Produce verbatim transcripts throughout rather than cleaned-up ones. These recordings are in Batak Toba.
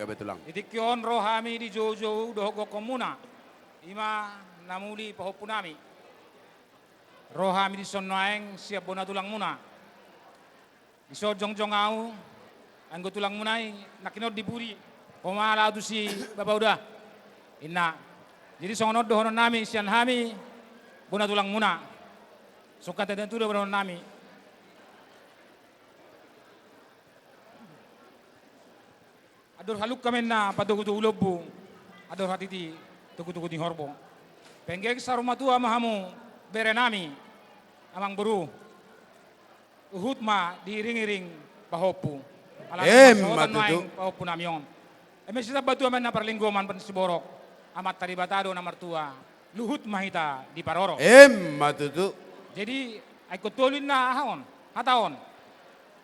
Gabe tulang. Di tingki on ro hami di joujou dohot gokhonmuna, i ma na muli pahompunami. Ro hami dison nuaeng sian bona tulangmuna. Dison jongjong ahu, anggo tulangmuna i nangkin on di pudi, ho ma laho tusi bapa uda, inna. Jadi songon on dohononnami sian hami bona tulangmuna. Sungkun tanda tuda dohononnami. Andor halumpang ma inna patogutogu lombu, andor hatiti togutogu ni horbo. Penggeng saur matua ma hamu berenami, amangboru. Huhut ma diiringiring pahompu. Alana... Emma tutu. Pahompunami on. Eme sitambatua ma inna parlinggoman, parsiborok. Amanta Debata do na martua. Luhut ma hita diparorot. Emma tutu. Jadi, ai ingkon tolu inna aha on, hata on.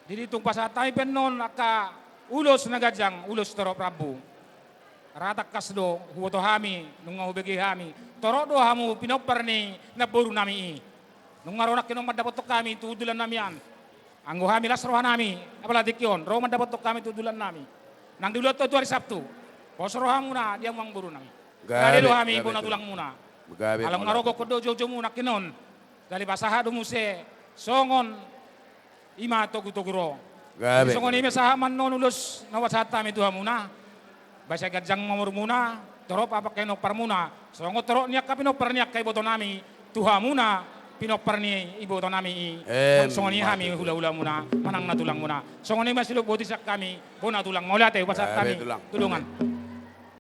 Jadi tung pasahat hami pe annon angka ulos na ganjang, ulos torop rambu. Ra tangkas do huboto hami, nunga hubege hami. Torop do hamu pinompar ni namborunami i. Nunga ro nangkin on mandapothon hami tu hundulannami an. Anggo hami las rohanami, apala tingki on, ro mandapothon hami tu hundulannami. Nang di ulaonta tu ari Sabtu, pos rohamuna di hamu amangborunami. Gabe, gabe tulang. Rade do hami bona tulangmuna. Gabe. Ala nunga ro gokhon do joujoumuna nangkin on. Jadi pasahat do muse songon i ma togutogu ro. Gabe. Jadi songon i ma sahat ma annon ulos na hupasahat hami tu hamuna. Bahen ganjang ma umurmuna, torop angka pinomparmuna, songon torop ni angka pinompar ni angka ibotonami tu hamuna, pinompar ni ibotonami i. Emma tutu. Songon i hami hulahulamuna manang na tulangmuna. Songon i ma silop boti sian hami bona tulang. Mauliate hupasahat hami tu dongan. Gabe tulang.